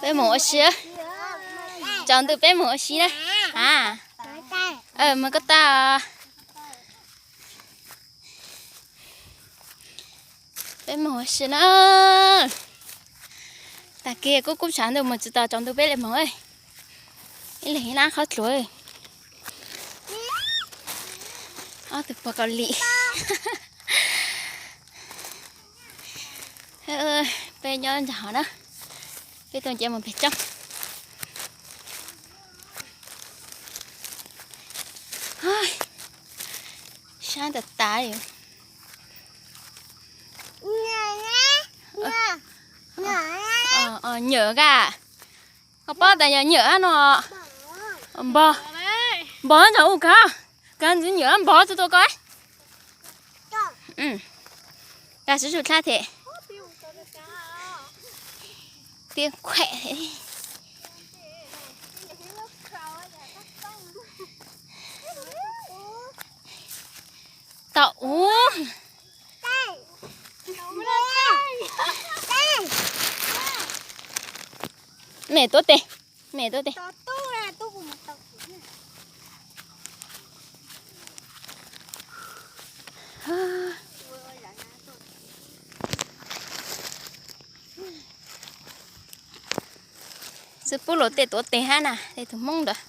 Peb mus ua si. Tsaus ntuj peb mus ua si na. A, mus koj tag. Peb mus ua si na. Tag kis kuj kub tshav ntuj mus tsis tau, tsaus ntuj peb li mus. Ib leeg ib lab qhob tluav. Ob tug pog Kaus Lim. Peb nyob ntawm hauv na. Peb tuaj nce mus pem roob. Sab tas tas li. Nyam ka. Koj paub tas yog nyam no. Npog, npog ntawm u kag, kag ntxiv nyam npog txog tua koj. Kag sib tsum dlab thiab. Tiab khuam. Tom ub. Mem tuav tes, mem tuav tes. Xwb pub luag tej tuav tes hab na, tej tus Hmoob ntawd.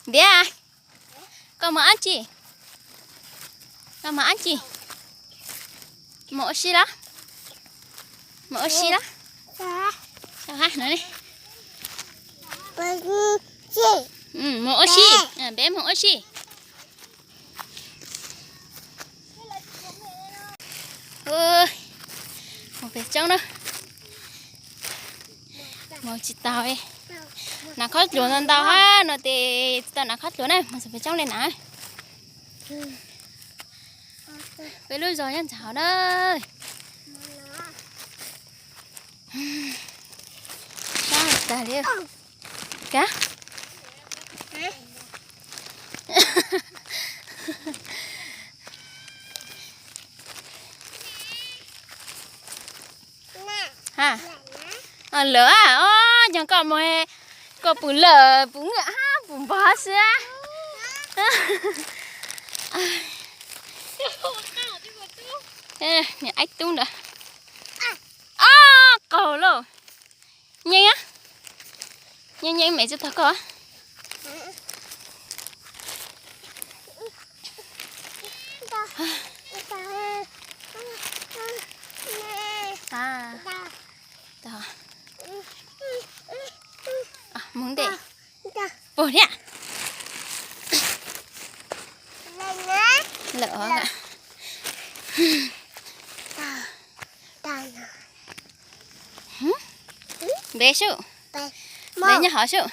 Ntiav, koj mus ab tsi? Koj mus ab tsi? Mus ua si los? Mus ua si los? Mus ua si, peb mus ua si. Mus pem roob na. Mus tsis tau, hnav khob tluas ntau ntau hab no ces tsis tau hnav khob tluas na, mus txog pem roob li na. Peb lub zos nyob ntawm hauv na. Sab tag li. Kab. Ha. Lawm, o, yog koj mus, koj pum lawm, pum nwj hab pum npog xwb. Niam aib tub ntawd. O, qaug lauj. Nyeej, nyeej, nyeej mem tsis tog koj. Mus nte. Puag thiab. Lawm os. Npe sub, npe nyob hov sub.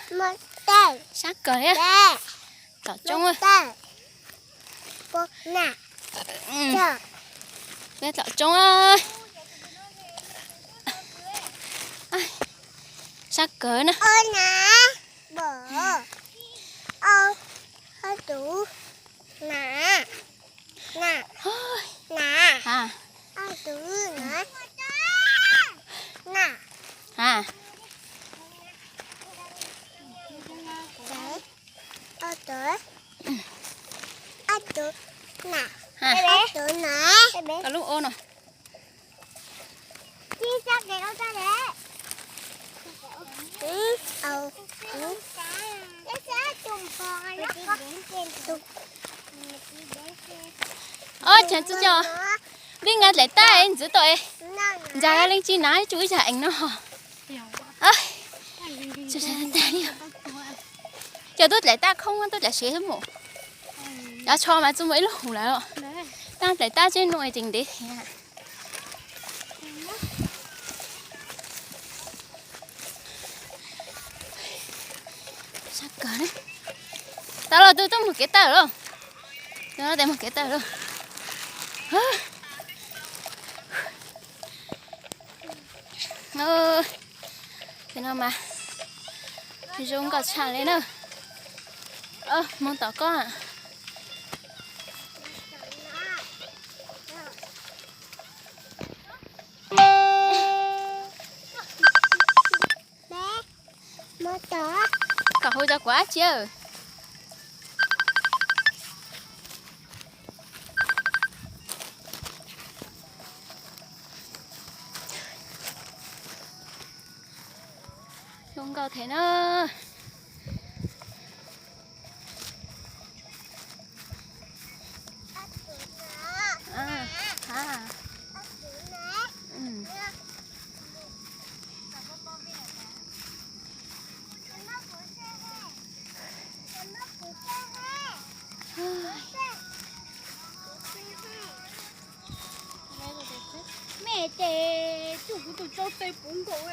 Sab kawg thiab. Tom tsoob. Peb tom tsoob. Sab kawg na. Koj lub o no. Ob, tseem txwj coj, vij nqa dlaim tab ntxwv tau, ntxag leej tsis na tsuas ib zag eev no. Cov tub dlaim tab khoob tub dlaim sev xwb mus. Cov tsho mas txuas mus ib lub hus lawm. Tab dlaim tab tseeb nuj tseem ntev thiab. Sab kawg ne. Tau los, twb tuaj mus kev tawm lauj. Tus no tes mus kev tawm lauj. Tus no mas zoo nkauj tshaj li na. Moog tom koj. Kom hu rau kuv dab tsi? Zoo nkauj thiab na. Mej ces tsuj kuv tus tsau tes puv nkaus.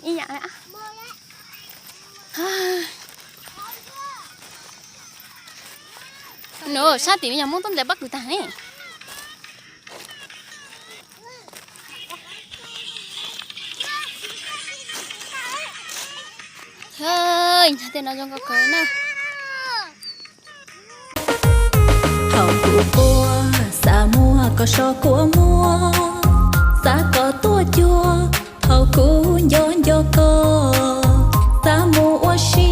Ib yam. Nws sab tim me nyuam Hmoob tuaj ntxeev pob kws tag ne. Hnov tej no zoo nkauj kawg na. Thaum kuv quaj xav muab koj so kua muag, xav kom tuaj cuag thaum kuv nco nco koj, xav mus ua si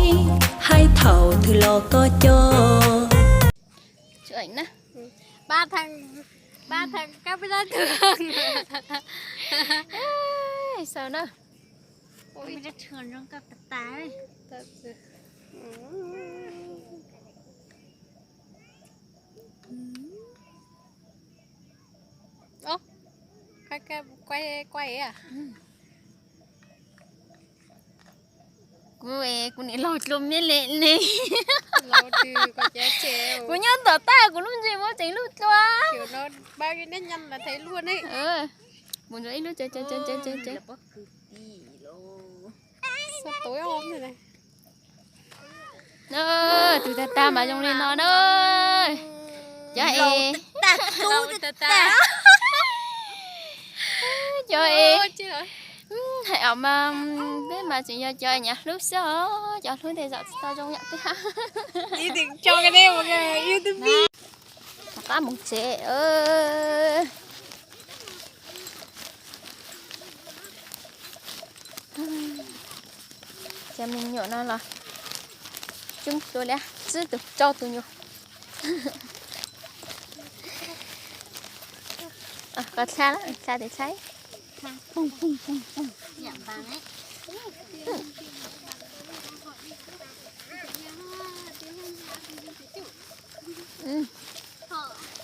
hais thaum twg los koj coj. Chụp ảnh nhá. Ba thằng, ba thằng các bác thượng. Ê, sao đó? Ôi, cái trường trông cặp tà tà ấy. Ơ, quay, quay, quay à? Kuv, kuv niam laus dlua miab li ne. Kuv nyob tom tag kuv lub ntsej muag tseem lub dlua. Mus nrog ib lub. Tus tag tag mas zoo li no na. Cov es, cov es, hais os mas peb mas tseem yog cov es nyav hlub xwb os, cov hlub tej zaum tsis tau zoo yam peb hab. Rov qab mus tsev. Cov me nyuam no los coob dua li, tsib tus rau tus nyuam. Qhov dlha, dlha tes dlha.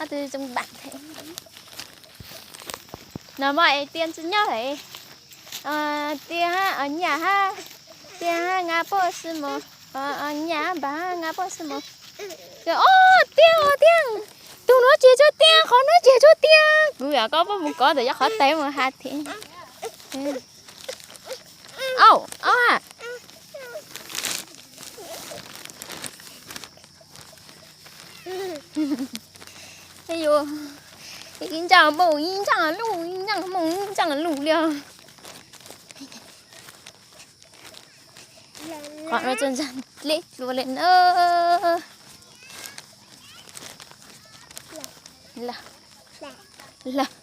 Ob tug zoo npaum thiab. No mas es Tiaj tsis nyob hais, Tiaj hab, Nyaj hab, Tiaj hab Nga Poj Sib Mos, Nyaj hab Npam hab Nga Poj Sib Mos. Ob, Tiaj, Tiaj, tus nuav tsis yog Tiaj, qhov nuav tsis yog Tiaj. Kuv yog koj puab mus kov ntawm yog qhov tais mus has thiab. Au, au ha. Ib ntsaj mooj ib ntsaj luj, ib ntsaj mooj ib ntsaj luj li os. Qhov no tseem ntxag dleb dlua li na. Lawm.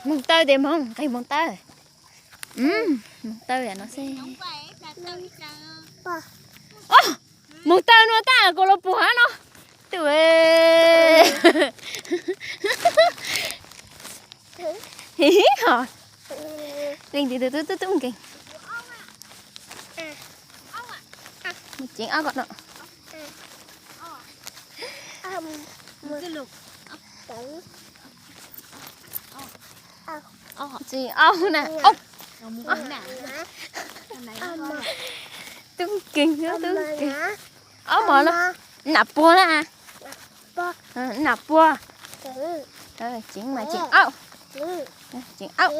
Moog taw tes moog, nqeg moog taw. Moog taw no xwb. Moog taw no tab kuv los puag hab no. Tub, leej twg tub tub tub nkeeg. Mus ceev aub kom no. Tsis aub na. Tub nkeeg, tub nkeeg. Aub mos no. Nam puag na. Nam puag. Ceev mas ceev aub. Ceev aub.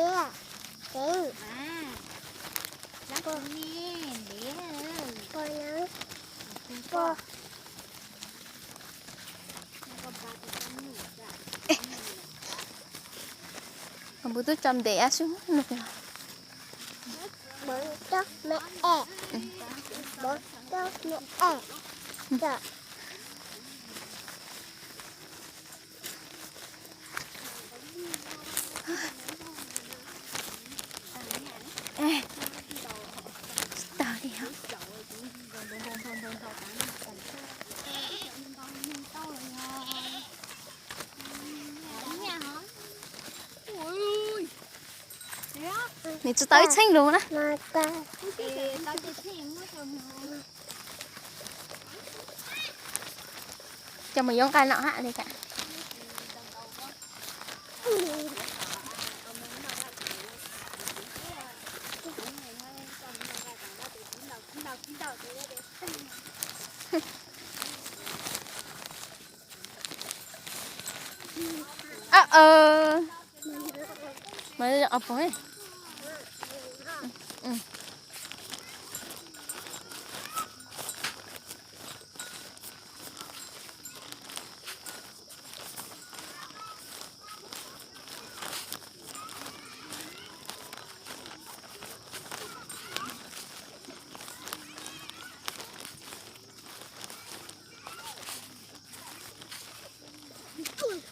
Npus tub tso ntev ab xwb no. Tsis tau li os. Nws tsis tau ib txheeb lus na. Coj mus yuav nqaij no hab li cas.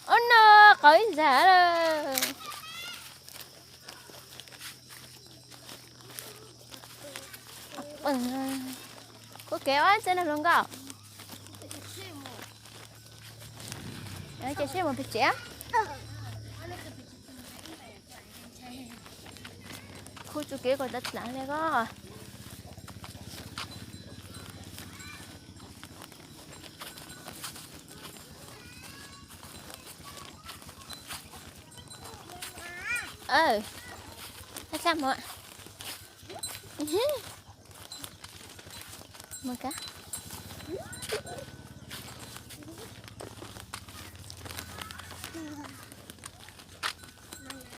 Ub no, qau ib zag lawm. Kuv kev ua txij no hluas nkauj. Ces seb mus pem tsev. Khu tsu kev kom tag dlav li ko. Mus ka.